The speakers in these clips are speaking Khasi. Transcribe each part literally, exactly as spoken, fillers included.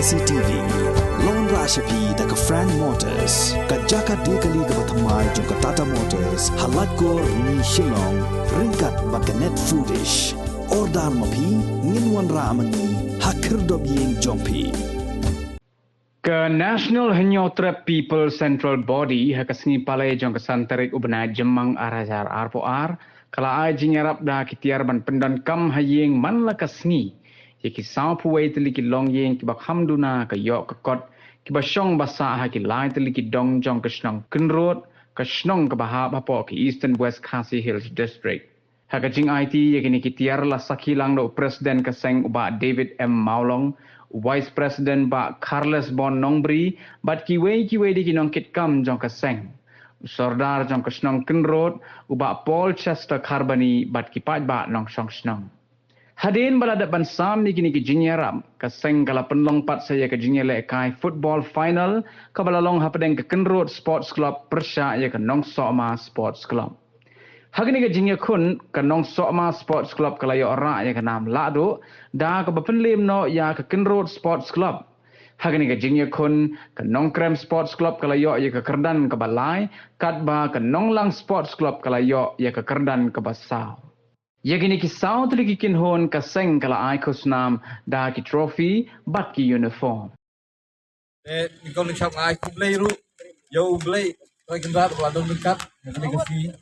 C T V. Long ra sha phi da ka Frank Motors, ka jaka de kali kaba thymmai jong ka Tata Motors, ha Laitkor, Rni, Shillong, ryngkat bad ka Net Foodish. Order ma phi, ngin wanrah ma ngi ha khyrdop ïing jong phi. Ka National Hynñiewtrep People Central Body ha ka sngi Palei jong ka san tarik u bnai Jymmang ar hajar arphew ar, ka la ai jingïarap da ki tiar ban pyndonkam ha ïing man la ka sngi ïa ki sawphew wei tylli ki longïing kiba kham duna ka ïoh ka kot, kiba shong ba sah ha ki lai tylli ki dong jong ka shnong Kynrud, ka shnong kaba hap hapoh ka Eastern West Khasi Hills District. Ha ka jingaiti ïa kine ki tiar la sakhi lang da u President ka seng u Bah David M Mawlong, u Vice President Bah Charles Bon Nongbri, bad kiwei kiwei de ki nongkitkam jong ka seng, u Sordar jong ka shnong Kynrud, u Bah Paul Chester Kharbani, bad ki paidbah nongshong shnong. Hadien ba la dep ban sam ïa kine ki jingïarap, ka seng ka la pynlong pat sa ïa ka jingïalehkai football final kaba la long hapdeng ka Kynrud Sports Club pyrshah ïa ka Nongsohma Sports Club. Ha kane ka jingïakhun, ka Nongsohma Sports Club ka la ïoh rah ïa ka nam lahduh da kaba pynlem noh ïa ka Kynrud Sports Club. Ha kane ka jingïakhun, ka Nongkrem Sports Club ka la ïoh ïa ka kyrdan kaba lai, katba ka Nonglang Sports Club ka la ïoh ïa ka kyrdan kaba saw. Ïa kine ki saw tylli ki kynhun ka seng ka la ai khusnam da ki trophy bad ki uniform. Te nyngkong nyngkong nga ai khublei ruh ïa U Blei, Trai Kynrad ba la don ryngkat ïa kane ka sngi.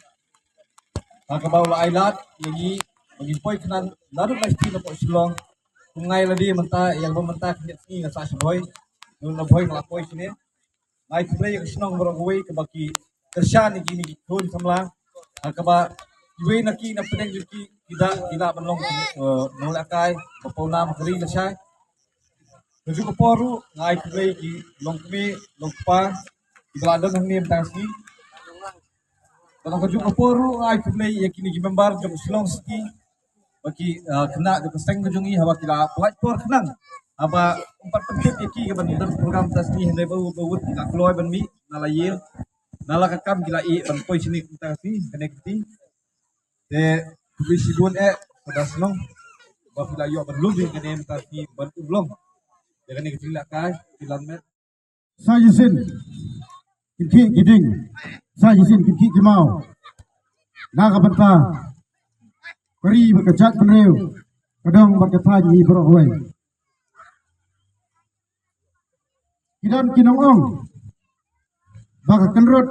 Ha kaba u la ai lad ïa ngi ba ngin poi khnang naduh Laitphi hapoh Shillong. Kum nga ïa lade mynta, ïa kaba mynta ka sngi nga sah shiboi. Ngan na bhoi nga la poi shane. Nga ai khublei ïa ka shnong baroh kawei kaba ki kyrshan ïa kine ki khun samla. Ha kaba kiwei na ki na pdeng jong ki ki da ki da ban long, eh, nonglehkai ba pawnam ha ka ri lashai. Kajuh ka por ruh nga ai khublei ki longkmie longkpa kiba la don hangne mynta ka sngi. Bad kajuh ka por ruh nga ai khublei ïa kine ki member jong Shillong City ba ki, ah, khynnah jong ka seng ka jong ngi haba ki la pyllait por khnang. Haba ym pat pyntip ïa ki ka ban don program mynta ka sngi hynrei ba u ba u ki la kloi ban mih na la ïing na la ka kam ki la ïeh ban poi shane mynta ka sngi kane ka kti. Te khublei shibun eh, Phadar Shnong, ba phi la ïoh ban lum ïa kane mynta ka sngi ban um long ïa kane ka jinglehkai, ki lan met. Sa shisien kin khih ki dieng, sa shisien kin khih ki maw. Na ka bynta ka ri bad ka jaitbynriew, ka dong bad ka thaiñ ngi baroh kawei. Ki don ki nong ong ba ka Kynrud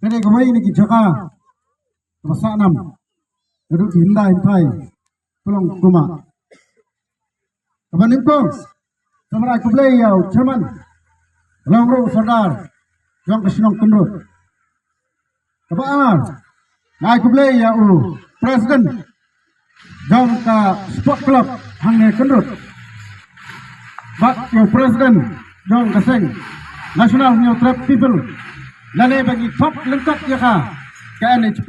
ka dei kawei na ki jaka kaba sah nam, ka dei ki hynda hynthai pynlong kumba. Kaba nyngkong, sa mara khublei ïa u chairman, long ruh u sordar jong ka shnong Kynrud. Kaba ar, nga ai khublei ïa u president jong ka sport club hangne Kynrud, bad ïa u president jong ka seng National Hynñiewtrep People, lane ba ngi thok lyngkot ïa ka, ka N H P.